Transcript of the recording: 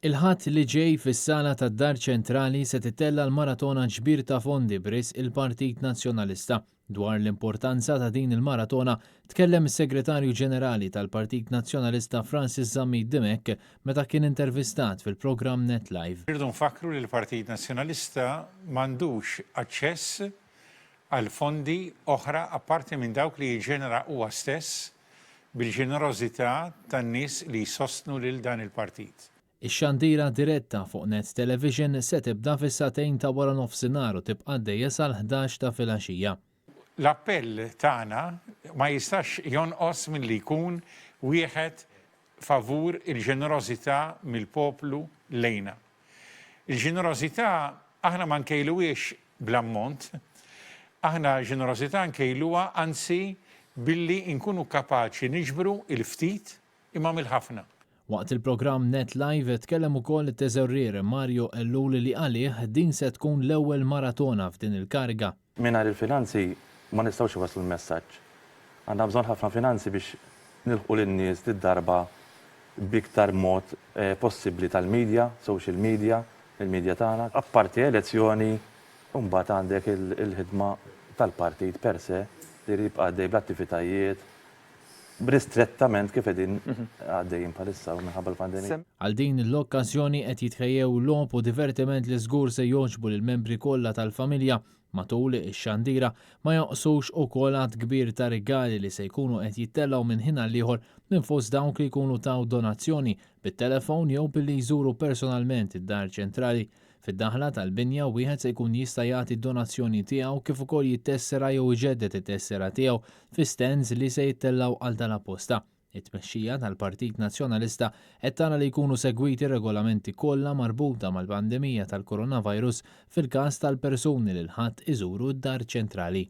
Il-Ħadd li ġej fis-sala tad-Dar Ċentrali se tittella' l-maratona ġbir ta' fondi b'risq il-Partit Nazzjonalista. Dwar l-importanza ta' din il-maratona tkellem is-Segretarju Ġenerali tal-Partit Nazzjonalista Francis Zammit Dimech meta kien intervistat fil-programm Net Live. Irridu nfakkru li l-Partit Nazzjonalista m'għandux aċċess għal fondi oħra apparti minn dawk li jiġġenera huwa stess bil-ġenerożità tan-nies li jsostnu lil dan il-partit. Ix-xandira diretta fuq Net Television se tibda fis-sagħtejn ta' waranofsinhar u tibqa' għaddejja sal-ħdax ta' filgħaxija. L-appell tagħna ma jistax jonqos milli jkun wieħed favur il-ġenerożità mill-poplu lejna. Il-ġenerożità aħna ma nkejluhiex bl-ammont, aħna l-ġenerożità nkejluha anzi billi nkunu kapaċi niġbru l-ftit imma mill-ħafna. Waqt il-programm Net Live tkellem ukoll it-Teżorrier Mario Ellul li għalih din se tkun l-ewwel maratona f'din il-kariga. Mingħajr il-finanzi ma nistgħux iwasslu l-messaġġ. Għandna bżonn ħafna finanzi biex nilħqu lin-nies did-darba b'iktar mod possibbli tal-media, social media, il-media tagħna. Apparti elezzjoni, imbagħad għandek il-ħidma tal-partit per se li jrid jibqa' għaddej bl-attivitajiet ristrettament kif qegħdin għaddejjin bħalissa u minħabba l-pandemija. Għal din l-okkażjoni qed jitħejjew logħob u divertiment li żgur se jogħġbu lill-membri kollha tal-familja. Matul ix-xandira ma jonqsux ukoll għadd kbir ta' rigali li se jkunu qed jittellgħu minn ħin għall-ieħor minn fost dawk li jkunu taw donazzjoni bit-telefon jew billi jżuru personalment id-Dar Ċentrali. Fid-daħla tal-binja wieħed se jkun jista' jagħti d-donazzjoni tiegħu kif ukoll jittessera jew iġedded it-tessera tiegħu fi stands li se jittellgħu għal tal-apposta. It-tmexxija tal-Partit Nazzjonalista qed tara li jkunu segwiti r-regolamenti kollha marbuta mal-pandemija tal-coronavirus fil-każ tal-persuni li l-Ħadd iżuru d-Dar Ċentrali.